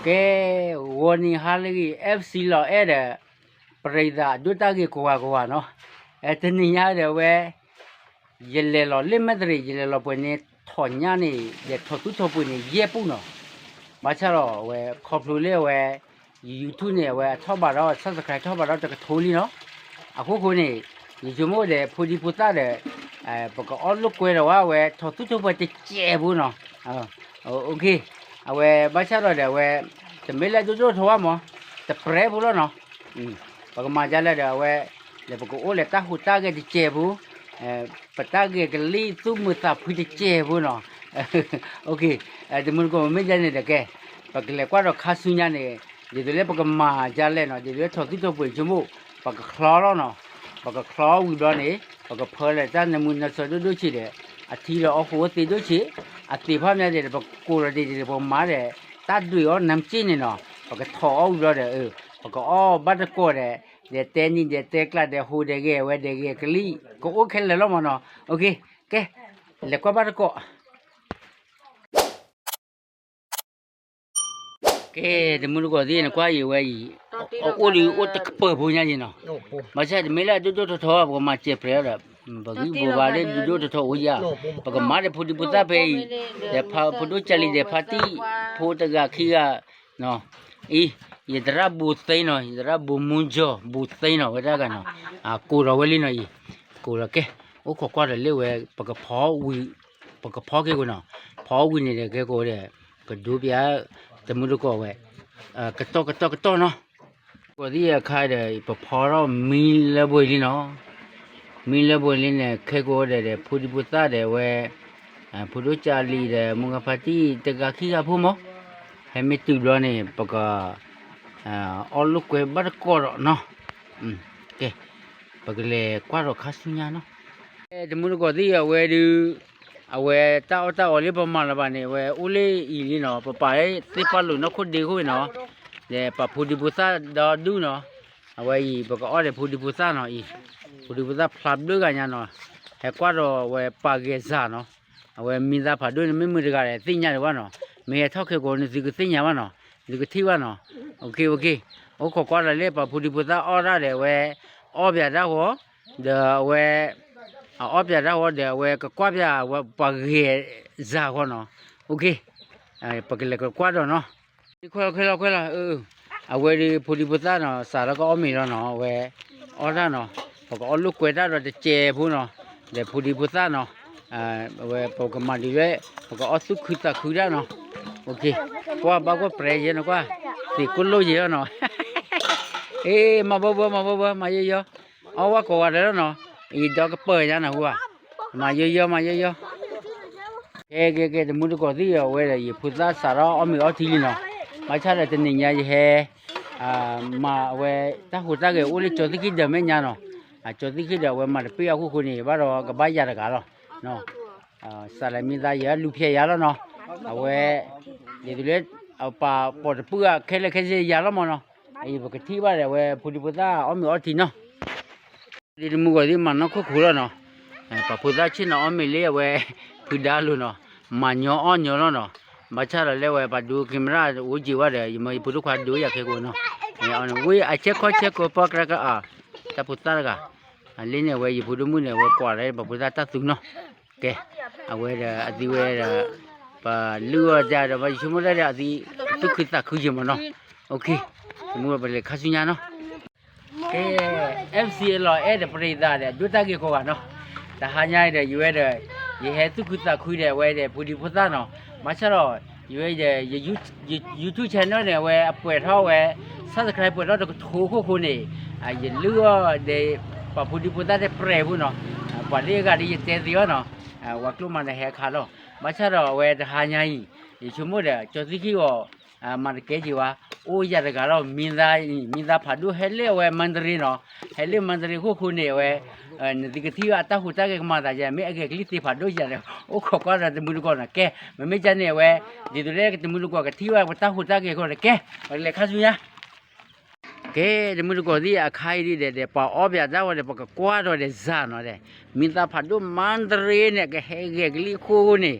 ကဲ, ဂီၤနံၤဟါလၢအဂ့ၤ FC လီၤအဲၣ်ဒီး ပရံသးအဒိတၢ်ဂ့ၤကိးဂၤကိးဂၤနီၤ, အဲ တနံၤညါဒီးအဝဲ ယလဲၤလီၤလၢမဲၣ်တရံး ယလဲၤလီၤပှဲၤန့ၣ် ထီၣ်ညါန့ၣ် ယထီၣ်သူထီၣ်ပှ့ၤန့ၣ် ယဲၢ်ပူနီၤ, ဘၣ်ဆၣ်ဒီးအဝဲခီဖျိလၢအဝဲ YouTube န့ၣ် အဝဲအထီၣ်ဘၣ်ဒီး subscribe ထီၣ်ဘၣ်ဒီးတကထိလံနီၤ, အဃိဃိန့ၣ် ယဆိကမိၣ်ဒီးဖိဒံဖိသၣ်ဒီး ပကအီၣ်လိာ်ကွဲဒီးဝဲ အဝဲထီၣ်သူထီၣ်ပှ့ၤတစဲးဖိနီၤ, အဝဲ ဘၣ်ဆၣ်ဒီးဒီးအဝဲ တမ့ၢ်လၢအဒိၣ်ဒိၣ်ထီဝဲမး, တပြဲဖိလီၤနီၤ, ပကမၤဒ်လဲၣ်ဒီးအဝဲ ဒီးပကအိၣ်လဲၤတၢ်ဟူးတၢ်ဂဲၤတစဲးဖိ, ပတၢ်ဂဲၤကလံၣ်သူၣ်မုာ်သးဖှံတစဲးဖိနီၤ, တမုၢ်တကိးမ့ၢ်ဒ်န့ၣ်ဒီးကဲ, ပကလဲၤကွၢ်ဒီးခါဆူညါန့ၣ် ဒ်သိးလၢပကမၤဒ်လဲၣ်နီၤ, ဒ်သိးလၢထီၣ်သူထီၣ်ပှ့ၤဆိကမိၣ် ပကချီလီၤနီၤ, ပကချီဝံၤဘျီန့ၣ် ပကဖၢလၢတၢ်နၢမူနၢဆၢဒိၣ်ဒိၣ်ဆံးဒီး အထံလီၤအီၣ်ဃိအိၣ်သ့ဒိၣ်ဆံး, အသ့ၣ်ဖၣ်မးဒီး ပကိးလီၤဒ်န့ၣ် ပကမၤဒီး တၢ်ဒွံၣ်အီၣ်နါစ့ၣ်န့ၣ်နီၤ, ပကထီၣ်အီၣ်ဝံၤဘျီဒီး ပကအီၣ်ဘၣ်တကိးဒီး ဒီးတဲနံၤဒီးတဲကျးဒီးဟူးဒီးဂဲၤဝဲဒီးဂဲၤကလံၣ် ကအိၣ်ခဲလၢာ်လီၤမးနီၤ, ကဲ, လဲၤကွၢ်ဘၣ်တကိး ကဲ, တမုၢ်တကိးသ့ၣ် နကွၢ်အံၤဝဲအံၤ, အအိၣ်ဒုးအိၣ်တကပၤဖိညါယံၤနီၤ, ဘၣ်ဆၣ်တမ့ၢ်လၢအဒိၣ်ဒိၣ်ထီထီ ပကမၤစဲးပြဲးဒီး, ပဂံၢ်ဘိးဘၣ်လၢဒုးဒိၣ်ထီထီအိၣ်ယၤ, ပကမၤဒီးဖိဒံဖိသၣ်ဖဲအံၤ, ဒီးဖးဖိဒိၣ်ကၢ်လံၤဒီးဖါတံၢ်ဖိတဂၤခံဂၤ, အံၤ, ယသရၣ်ဘိးသ့နီၤ, ယသရၣ်ဘိးမူကၠီၤ ဘိးသ့နီၤ ဝဲဒၣ်ဂၤနီၤ, ကိးလီၤဝဲလံနီၤအံၤ, ကိးလီၤကဲ, အိၣ်ခိးကွၢ်ဒီးလၢဝဲ ပကဖီဝံၤ, ပကဖီက့ၤကိးနီၤ, ဖီဝံၤန့ၣ်ဒီးကဲကိးဒီး, ကဒိပျး, တမုၢ်တကိးဝဲ, ကတီၢ်ကတီၢ်ကတီၢ်နီၤ, ကိးသ့ၣ်အခါဒီး ပဖီထီၣ်မံလၢဘိလံနီၤ, မံလၢဘိလံန့ၣ် ခဲကိးဒီး ဒီးဖိဒံဖိသၣ်ဒီးဝဲ, ဖိဒိၣ်ကၢ်လံၤဒီး မူဂၤဖါတံၢ်တဂၤခံဂၤဖိမး, ဟဲမ့ၢ်တုၤဘျီန့ၣ် ပက အီၣ်လိာ်ကွဲဘၣ်တကိးဒီးနီၤ, ကဲ, ပကလဲၤကွၢ်ဒီးခါဆူညါနီၤ, တမုၢ်တကိးသ့ၣ်အဝဲဒုး, အဝဲတၢ်အီၣ်တၢ်အီလၢပမၤလၢၤဘၣ်န့ၣ် အဝဲအိၣ်လၢအံၤလံနီၤ, ပပာ်လၢသ့ၣ်ပာ်လိာ်နီၢ်ခိၣ်ဒ့ခိၣ်နီၤ, ဒီးပာ်ဖိဒံဖိသၣ်ဒီဒူၣ်နီၤ, အဝဲအံၤ ပကအီၣ်ဒီးဖိဒံဖိသၣ်နီၤအံၤ, ဖိဒံဖိသၣ်ဖျါဘျုးဂၤညါနီၤ, ဟဲကွၢ်ဒီးဝဲပာ်ဂဲၤစၢ်နီၤ, အဝဲမံသးဖးဒိၣ်န့ၣ် မ့ၢ်မုာ်တဂၤလဲၣ်သ့ၣ်ညါဒံးဘၣ်နီၤ, မ့ၢ်ဟဲထီၣ်ခဲကိးန့ၣ် သုကသ့ၣ်ညါဘၣ်နီၤ, သုကထံၣ်ဘၣ်နီၤ, အိၣ်ခိးကွၢ်ဒီးလၢပှၤဖိဒံဖိသၣ်အီၣ်ဒၣ်ဒီးအဝဲ, အီၣ်ပၠးတၢ်ဃီ, ဒီးအဝဲ, အအီၣ်ပၠးတၢ်ဃီဒီး အဝဲကကွၢ်ပၠးဝဲပှၤဂဲၤစၢ်ဃီနီၤ, ပကလဲၤကကွၢ်ဒီးနီၤ, ခွဲလီၤခွဲလီၤခွဲလီၤ, အဝဲဒုးဖိဒံဖိသၣ်နီၤ စးထီၣ်ကအီၣ်မ့ၤလီၤနီၤ, အဝဲ, အီၣ်တၢ်နီၤ, ပကအီၣ်လိာ်ကွဲတၢ်ဒီးတစဲးဖိနီၤ, ဒီးဖိဒံဖိသၣ်နီၤ, အဝဲပကမၤဒ်လဲၣ်, ပကအီၣ်သူၣ်ခုသးခုတၢ်နီၤ, ကွၢ်ဘၣ်ကွၢ်ပြဲယဲနီၤကွၢ်, သ့ၣ်ကိၣ်လိၣ်ယဲနီၤ, အ့ မၤဘၢဘၢမၤဘၢဘၢ မၤယီယီ, အီၣ်ဝဲကိးဂၤဒဲးလီၤနီၤ, အံၤဒီကပၢၢ်ညါနဟူဘၣ်, မၤယီယီမၤယီယီ ကဲကဲကဲ တမုၢ်တကိးသ့ၣ်အဝဲဒီး ယဖိသၣ်စးထီၣ်အီၣ်မ့ၤအီထံလံနီၤ, ဘၣ်ဆၣ်ဒီးတနံၤညါယဟဲ, မၤအဝဲ, တၢ်ဟူးတၢ်ဂဲၤအိၣ်လၢကၠီၤသ့ၣ်ခံဒၢးမဲာ်ညါနီၤ, ကၠီၤသ့ၣ်ခံဒၢးအဝဲမၤတပ့ၢ်အဃိဃိန့ၣ် ဘၣ်ဒီးကဘၣ်ယၤတဂၤလီၤ, စးလဲၤမံသးယဲၢ်လူၤဖျဲးယၤလီၤနီၤ, အဝဲ, ဒ်သိးလၢ, ပာ်ပိာ်တပုၢ်အခဲလၢာ်ခဲဆ့ယၤလီၤမးနီၤ, အံၤပကထံၣ်ဘၣ်ဒီးအဝဲဖိဒံဖိသၣ်အီၣ်မ့ၤအီထံနီၤ ဒ်တမုၢ်ဂီၤသ့ၣ်မၤနီၢ်ခိၣ်ခိၣ်လီၤနီၤ, ပှၤဖိသၣ်ဆ့ၣ်နီၤအီၣ်မ့ၤလၢအဝဲ, ဖုဒါလိၤနီၤ, မၤညီအီၣ်ညီလီၤနီၤ, ဘၣ်ဆၣ်ဒီးလၢဝဲပှၤဒိ camera အိၣ်က့ၤဝဲဒီး ယမ့ၢ်ယဖိဒိၣ်ခွါဒိယၤခဲကိးနီၤ, ဝံအဆဲခီဆဲကိးပီၢ်ကြၢးကအါ, တၢ်ဖိသၣ်တဂၤ, လၢန့ၣ်အဝဲယဖိဒိၣ်မုၣ်န့ၣ် အဝဲကွၢ်လၢပှၤဖိသၣ်တၢ်သူနီၤ, ကဲ, အဝဲဒီးအသံဝဲဒီး, ပလုၢ်အီၣ်တၢ်ဒီး ပှၤယဆိကမိၣ်တၢ်ဒီးအသံ, သူၣ်ခုသးခုယံာ်မးနီၤ, တမုၢ်ပလဲၤခါဆူညါနီၤ ကဲ, FC အလီၤအဲၣ်ဒီးပရံသးဒီး ဒိၣ်တၢ်ဂ့ၤကိးဂၤနီၤ, တဟါညါအံၤဒီး ယဝဲဒီး, ယဟဲသူၣ်ခုသးခုဒီးအဝဲဒီး ဖိဒံဖိသၣ်နီၤ, ဘၣ်ဆၣ်ဒီး, ယဝဲဒီး, ယ YouTube channel န့ၣ် အဝဲအပှဲၤထီၣ်ဝဲ, subscribe ပှဲၤထီၣ်တကထိအခိၣ်ဃိန့ၣ်, ယလုၢ်အီၣ်ဒီး, ပှၤဖိဒံဖိသၣ်တပြဲးဖိနီၤ, ပှၤလၢအဂၤဒ်ယတဲသ့အီၤနီၤ, ပှၤကျိမးဒီးဟဲအခါလီၤ, ဘၣ်ဆၣ်ဒီးအဝဲတဟါညါအံၤ, ယဆိကမိၣ်ဒီး ကၠီၤသံခံဂီၤ မၤတကဲက့ၤဝဲ, အိၣ်ယၤတဂၤလီၤ မံသး, မံသးဖးဒိၣ်ဟဲလၢအဝဲမန္တလေးနီၤ, ဟဲလၢမန္တလေးခိၣ်ဃိန့ၣ် အဝဲ, နသုကထံၣ်ဘၣ်အတၢ်ဟူးတၢ်ဂဲၤကမၤသးယဲ မ့ၢ်အဂဲၤကလံၣ်သ့ဖးဒိၣ်ယၤဒီး အိၣ်ခိးကွၢ်ဒီးတမုၢ်တကိးနီၤ ကဲ, မ့မ့ၢ်ကန့ၣ်အဝဲ, ဒ်သိးလၢတမုၢ်တကိးကထံၣ်ဘၣ်ပတၢ်ဟူးတၢ်ဂဲၤအဃိဒီးကဲ, ပကလဲၤခါဆူညါ ကဲ, တမုၢ်တကိးသ့ၣ်အခါအံၤဒ်ဒီး ပှၤအီၣ်ပၠးတၢ်ဝဲဒီး ပကကွၢ်ဒီးဒီးစၢ်နီၤဒီး, မံသးဖးဒိၣ်မန္တလေးန့ၣ် ကဟဲဂဲၤကလံၣ်ခိၣ်န့ၣ်,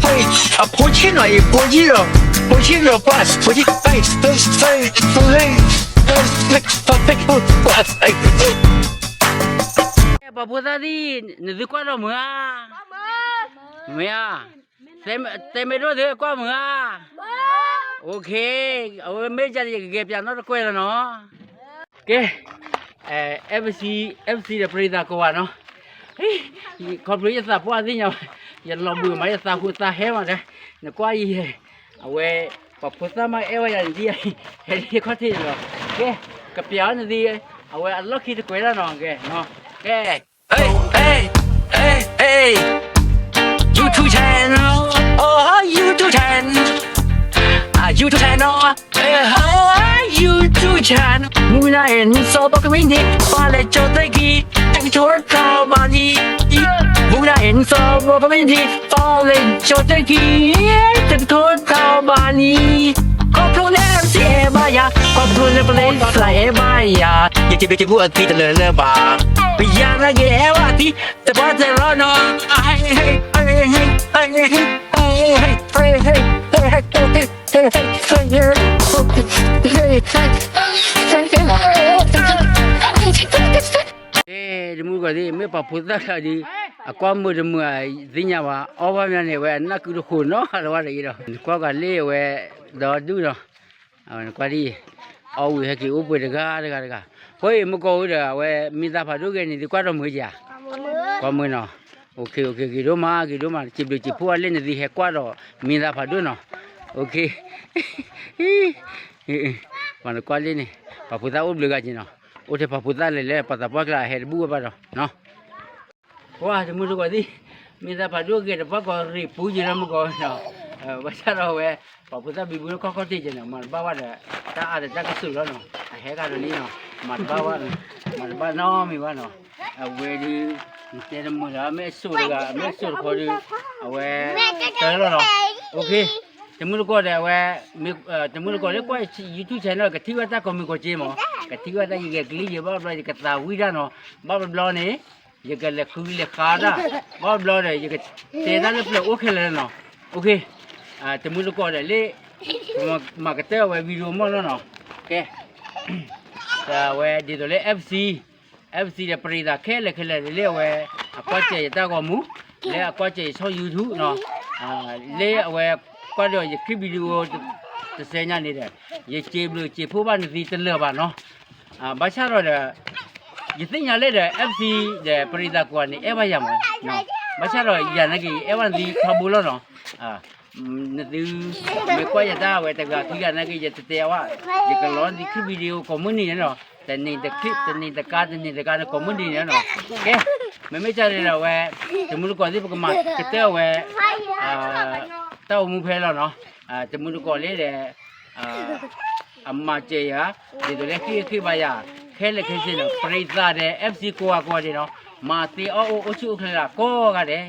အဖိဆ့ၣ်နီၤအံၤ ဖိဆ့ၣ်နီၤ, ဖိဆ့ၣ်နီၤ plus ဖိဆ့ၣ် ပှၤဖိသၣ်သ့ၣ် နသုကွၢ်ဒီးမုာ်ဧါ, မ့ၢ်ဧါ, တဲမ့ၢ်ဒိၣ်သုကွၢ်မုာ်ဧါ, အဝဲမ့ၢ်ယၤယကဂဲၤပၠးနီတကွဲးလီၤနီၤ, ကဲ FC, FC ဒီးပရံသးကိးဂၤနီၤ, ခီဖျိယသးပှၢ်သ့ၣ်ညါ, ယလီၤဘှံးမး ယသးဟူးသးဟဲမးဒီး, နကွၢ်ယဲ, အဝဲ ပှၤဖိသၣ်မးအဲၣ်ဝဲယၤန့ၣ်ဒ်, ဟဲဒ်ခီၣ်ထံးန့ၣ်လီၤ, ကဲ, ကပျးအီၤနသ့, အဝဲအလီၢ်ခံတကွဲးဒၣ်နီၤ, ကဲ, ကဲ, YouTube channel, oh YouTube channel, YouTube channel, oh YouTube channel, မူနၤအဲၣ်နစီၤဘီကမံးဒံး ပာ်လဲၤကၠီသ့ၣ်ကံ တကထိတၢ်ဘၣ်လံ, မူနၤအဲၣ်နစီၤဘီကမံးဒံး ပာ်လဲၤကၠီသ့ၣ်ကံ တကထိတၢ်ဘၣ်လံ, ခီဖျိလၢ FC အဲၣ်ဘၣ်ယၤ, ခီဖျိလၢပလဲၤဖျါအဲၣ်ဘၣ်ယၤ, ယစံးဘျုးစံးဖှိၣ်အသံတလၢာ်လၢၤဘၣ်, ပယၤနာ်က့ၤအဲၣ်ဘၣ်အသံ, တပှၢ်တၢၢ်လီၤနီၤ, တမူတကိးသ့ၣ် မ့ၢ်ပှၤဖိသၣ်ခါဒီး အကွၢ်မုာ်တမုာ်ဧါသ့ၣ်ညါဘၣ်, အီၣ်ဘၣ်မးန့ၣ် အဝဲအနၢ်ကုတဃိးနီတဝါတအံၤဒီး နကွၢ်ကၤလ့ၣ်အဝဲ ဒီဒူၣ်ဒီး နကွၢ်ဒ်အံၤ, အီၣ်ဝံၤဟဲက့ၤအိၣ်ပှဲၤတဂၤတဂၤတဂၤ, အဃိအံၤမုၢ်ကီၢ်ဝံၤဒီး အဝဲမံသးဖးဒိၣ်ဂ့ၤန့ၣ် သုကွၢ်ဒီးမုာ်ဧါ, ကွၢ်မုာ်နီၤ, ဂ့ၤဒိၣ်မး ဂ့ၤဒိၣ်မး စံးဘျုးစံးဖှိၣ်အလၢနသုဟဲကွၢ်ဒီးမံသးဖးဒိၣ်နီၤ, ပှၤနကွၢ်လ့ၣ်န့ၣ် ပှၤဖိသၣ်အိၣ်ဘျုးဂၤက့ၤနီၤ, အိၣ်ထဲပှၤဖိသၣ်လဲၤလၢပှၤသးပှၢ်ကျါဟဲတဘူၣ်ဝဲဘၣ်ဒီး ကွၢ်တမူတကိးသ့ၣ်, မံသးဖးဒိၣ်ဂ့ၤတပှၢ်ကီးရ့ၣ်ပူၤက့ၤလီၤမုၢ်ကီၢ်နီၤ, ဘၣ်ဆၣ်ဒီးအဝဲ ပှၤဖိသၣ်ဘံဘူလၢခီၣ်ခီၣ်ထံးက့ၤန့ၣ် မၤတဘၣ်ဘၣ်ဒီး တၢ်အါဒီးတၢ်ကစူၤလီၤနီၤ, အဟဲဂၤဒီးလံနီၤ, မၤတဘၣ်ဘၣ်, မၤတဘၣ်နီတမံၤဘၣ်နီၤ, အဝဲဒုး နတဲတမုာ်လၢ မ့ၢ်အစိၣ်တဂၤ မ့ၢ်အစိၣ်တခီဒုး အဝဲ တၢ်လီၤလီၤ တမုၢ်တကိးဒီးအဝဲ တမုၢ်တကိးလၢကွၢ် YouTube channel ကထံၣ်ဝဲတၢ်ကိးမုၢ်ကိးက့မး ကထံၣ်ဝဲတၢ်ယဂဲၤကလံယဘၣ်ဘျီ ယကသးဝံၣ်တၢ်နီၤ ဘၣ်ဘျီန့ၣ် ယကလဲၤဃုလဲၤဃါတၢ် ဘၣ်ဘျီဒီး ယကတဲတၢ်လၢပျၢၤအိၣ်ခဲလၢာ်နီၤ တမုၢ်တကိးဒီးလၢ မၤကတၢၢ်အဝဲ video မီၢ်လီၤနီၤ ကဲ အဝဲဒ်သိးလၢ FC FC ဒီးပရံသးခဲလၢာ်ခဲလၢာ်လၢအဝဲ အကွၢ်စဲးယတၢ်ဂီၤမူ လၢအကွၢ်စဲးယဆီၣ် YouTube နီၤ လၢအဝဲကွၢ်ဒီးယ clip video တစဲညါန့ၣ်ဒီး ယစံးဘျုးစံးဖှိၣ်ဘၣ်နသံတလၢာ်ဘၣ်နီၤ ဘၣ်ဆၣ်ဒီး ယသ့ၣ်ညါလၢဒီး FC ဒီးပရံသးကိးဂၤန့ၣ် အဲၣ်ဘၣ်ယၤမး ဘၣ်ဆၣ်ဒီးယၤနာ်က့ ယအဲၣ်ဘၣ်နသံထီဘိလီၤနီၤ နသု မ့ၢ်ကွၢ်ယတၢ်ဝဲတဂၤခံဂၤနာ်က့ ယတတဲအီၤဘၣ် ယကလီၤနသံ clip video ကိးမုၢ်နံၤန့ၣ်နီၤ တနံၤတ clip တနံၤတကါ တနံၤတကါန့ၣ်ကိးမုၢ်နံၤန့ၣ်နီၤ ကဲ မ့မ့ၢ်ကန့ၣ်ဒီးဝဲ တမုၢ်တကိးသ့ၣ် ပကမၤကတၢၢ်ဝဲ တၢ်အိၣ်မူဖဲလီၤနီၤ တမုၢ်တကိးလၢဒီး အမၤစၢၤယၤ ဒ်သိးလၢဃ့ၢ်ဃ့ၢ်ဘါယၤ ခဲလၢာ်ခဲဆ့နီၤ ပရံသးဒီး FC ကိးဂၤကိးဂၤဒဲးနီၤ မၤသ့အီၣ်အိၣ်အိၣ်ဆူၣ်အိၣ်ချ့လၢကိးဂၤဒဲး